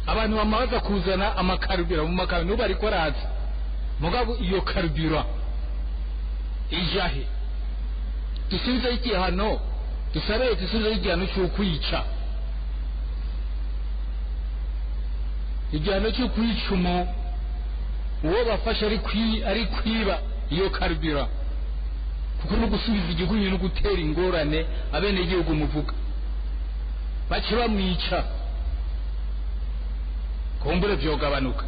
Abantu bamaze kuzana amakarubira mu makamyo n'ubu ariko araza, mugabo iyo karubira ijahe? Dusubizeho igihano, dusabe dusubizeho igihano cy'ukwica, igihano cyo kwica uwo bafashe ari kwiba iyo karubira, kuko no gusubiza igihugu no gutera ingorane abenegihugu muvuga bace bamwica, kumbure vyogabanuka.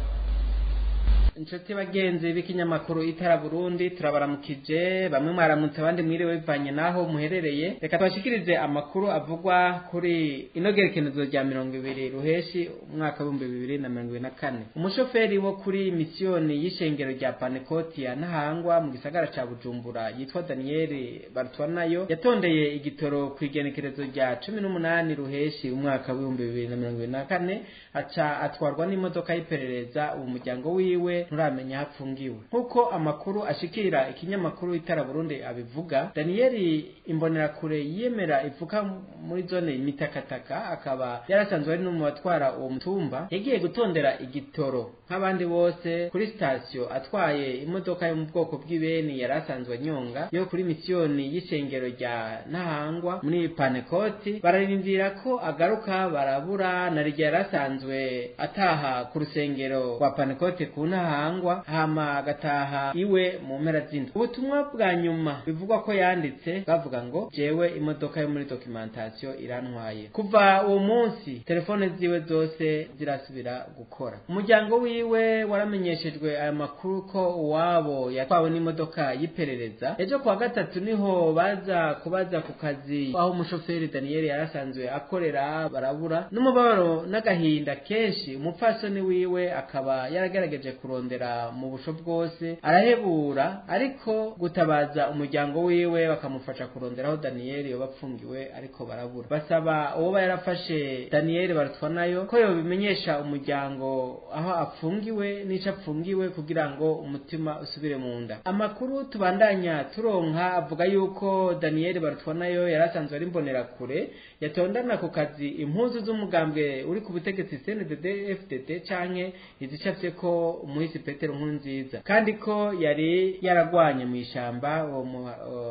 Inshuti bagenzi b'ikinyamakuru Itara Burundi, turabaramukije. Bamwe mwaramutse, abandi mwiriwe, bivanye naho muherereye. Reka tubashikirize amakuru avugwa kuri ino gerekenezo rya 20 Ruheshi umwaka w'2024. Umushoferi wo kuri misiyoni y'ishengero rya Panekoti ya Ntahangwa mu gisagara ca Bujumbura yitwa Daniel Barutwanayo yatondeye igitoro ku igenekerezo rya 18 Ruheshi umwaka w'2024, aca atwarwa n'imodoka y'iperereza. Uwo muryango wiwe nturamenya aho apfungiwe. Nk'uko amakuru ashikira ikinyamakuru Itara Burundi abivuga, Daniel Imbonerakure yiyemera ivuka muri zone Mitakataka, akaba yarasanzwe ari no mu batwara uwo mutumba. Yagiye gutondera igitoro nk'abandi bose kuri sitasiyo, atwaye imodoka yo mu bwoko bw'ibeni yari asanzwe anyonga yo kuri misiyoni y'ishengero rya Ntahangwa muri Panekoti. Bararindira ko agaruka barabura, na rya yari asanzwe ataha ku rusengero rwa Panekoti ku Ntahangwa, hama agataha iwe mu mpera z'indwi. Ubutumwa bwa nyuma bivugwa ko yanditse bavuga ngo: "Jewe imodoka yo muri documentation irantwaye." Kuva uwo munsi telefone ziwe zose zirasubira gukora. Umuryango wiwe waramenyeshejwe aya makuru ko uwabo yatwawe n'imodoka y'iperereza. Ejo kuwa gatatu niho baza kubaza ku kazi aho umushoferi Daniel yarasanzwe akorera, barabura. N'umubabaro n'agahinda kenshi, umupfasoni wiwe akaba yaragerageje kurondera mu busho bwose arahebura, ariko gutabaza umuryango wiwe bakamufasha kurondera aho Daniel yoba apfungiwe, ariko barabura. Basaba uwo yarafashe Daniel Barutwanayo ko yobimenyesha umuryango aho apfungiwe n'ico apfungiwe, kugira ngo umutima usubire mu nda. Amakuru tubandanya turonka avuga yuko Daniel Barutwanayo yarasanzwe ari imbonerakure yatondana ku kazi impuzu z'umugambwe uri ku butegetsi CNDD FDD canke izicafye ko umuhisi Petero Nkurunziza, kandi ko yari yaragwanye mu ishamba uwo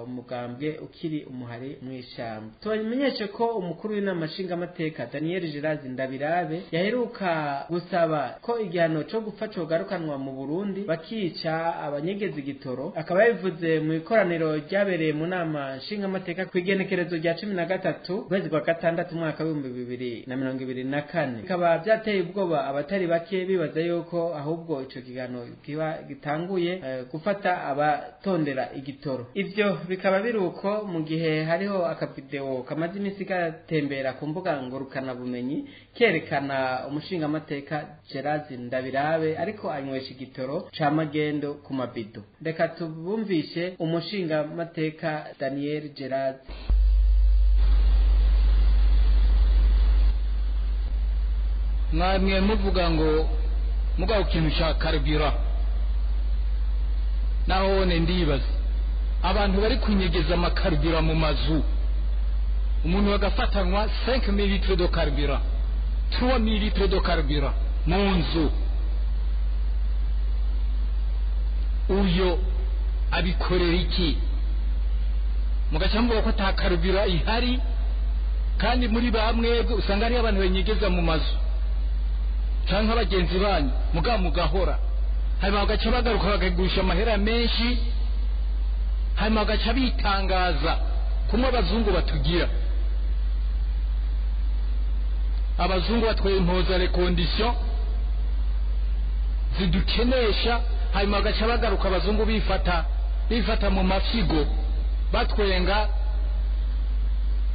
mugambwe ukiri umuhari mu ishamba. Tubamenyeshe ko umukuru w'inama nshingamateka Daniel Gerard Ndabirabe yaheruka gusaba ko igihano co gupfa cogarukanwa mu Burundi, bakica abanyegeza igitoro. Akaba yabivuze mu ikoraniro ryabereye mu nama nshingamateka ku igenekerezo rya 13 ukwezi kwa gatandatu umwaka w'2024. Bikaba byateye ubwoba abatari bake, bibaza yuko ahubwo ico kigano kiba gitanguye gufata abatondera igitoro. Ivyo bikaba biruko mu gihe hariho akavideo kamaze iminsi gatembera ku mbuga ngurukanabumenyi kerekana umushingamateka Gerard Ndabirabe ariko anywesha igitoro ca magendo ku mabido. Reka tubumvishe umushingamateka Daniel Gerard. Mwamwe muvuga ngo mugabo ikintu ca karubira nahone ndibaza abantu bari kunyegeza amakarubira mu mazu, umuntu bagafatanwa 5 ml de carburant, 3 ml de carburant mu nzu, uyo abikorera iki? Mugaca muvuga ko ata karubira ihari, kandi muri bamwebwe usanga ari abantu benyegeza mu mazu canke abagenzi banyu, mugabo mugahora, hanyuma bagaca bagaruka bakagurisha amahera menshi, hanyuma bagaca bitangaza kumwe abazungu batugira. Abazungu batwaye impuza les conditions zidukenesha, hanyuma bagaca bagaruka abazungu bifata mu mafyigo, batwenga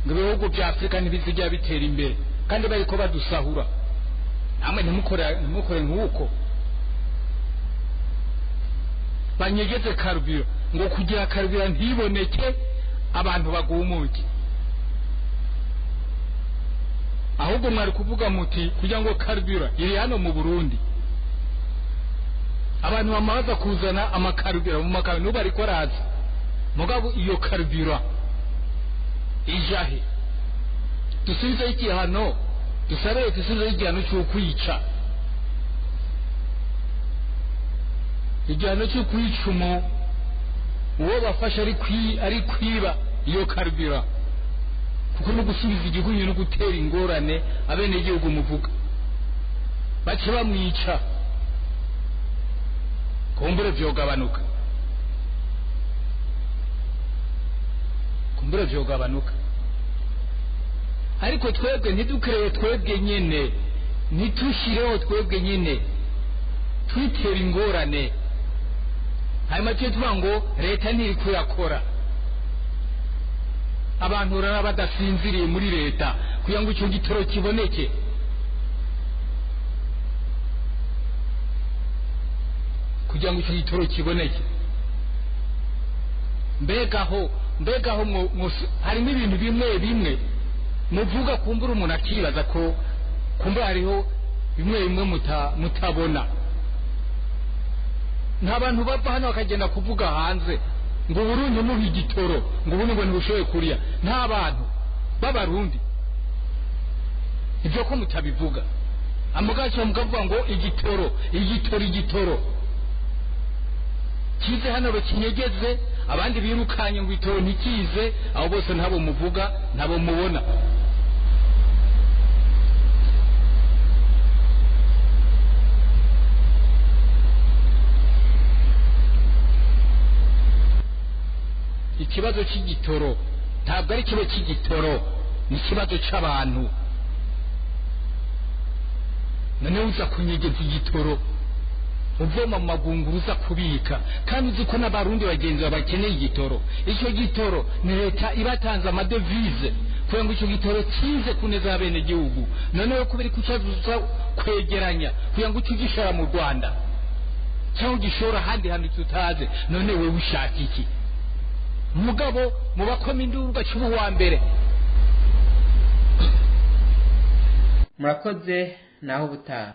ngo ibihugu bya Afurika ntibizigera bitera imbere, kandi bariko badusahura. Namwe ntimukore nk'uko banyegeze karubira ngo kugira karubira ntiboneke, abantu bagumuke. Ahubwo mwari kuvuga muti kugira ngo karubira iri hano mu Burundi, abantu bamaze kuzana amakarubira mu makamyo n'ubu ariko araza, mugabo iyo karubira ijahe? Dusubizeho igihano, dusabe leta isubizeho igihano cy'ukwica, igihano cyo kwica uwo bafashe ari kwiba iyo karubira, kuko no gusubiza igihugu no gutera ingorane abenegihugu muvuga bace bamwica, kumbure vyogabanuka, kumbure vyogabanuka. Ariko twebwe ntidukereye, twebwe nyene ntitushireho, twebwe nyene twitera ingorane. Hanyuma tujye tuvuga ngo leta ntiriko irakora, abantu rara badasinziriye muri leta kugira ngo icyo gitoro kiboneke. Kugira ngo icyo gitoro kiboneke, mbega aho harimo ibintu bimwe bimwe muvuga kumbura umuntu akibaza ko kumbura hariho bimwe bimwe mutabona. Nta bantu bava hano bakagenda kuvuga hanze ngo Burundi muhe igitoro, ngo ubundi ngo ntibushoboye kuriya. Nta bantu b'abarundi ibyo ko mutabivuga, amugacho mukavuga ngo igitoro igitoro igitoro kize hano bakinyegeze, abandi birukanye ngo itoro ntikize. Abo bose ntabo muvuga, ntabo mubona. Ikibazo cy'igitoro ntabwo ari ikibazo cy'igitoro, ni ikibazo cy'abantu. None uza kunyegeza igitoro uvoma mu magunguru uza kubika, kandi uzi ko n'abarundi bagenzi bakeneye igitoro. Icyo gitoro ni leta ibatanze amadevize kugira ngo icyo gitoro kize kuneza abenegihugu. Noneho kubera ko uza kwegeranya kugira ngo uce ugishora mu Rwanda cyangwa ugishora ahandi hantu tutazi, none wewe ushaka iki? Mugabo mubakoma induru ugaca uwa mbere. Murakoze, naho ubutaha.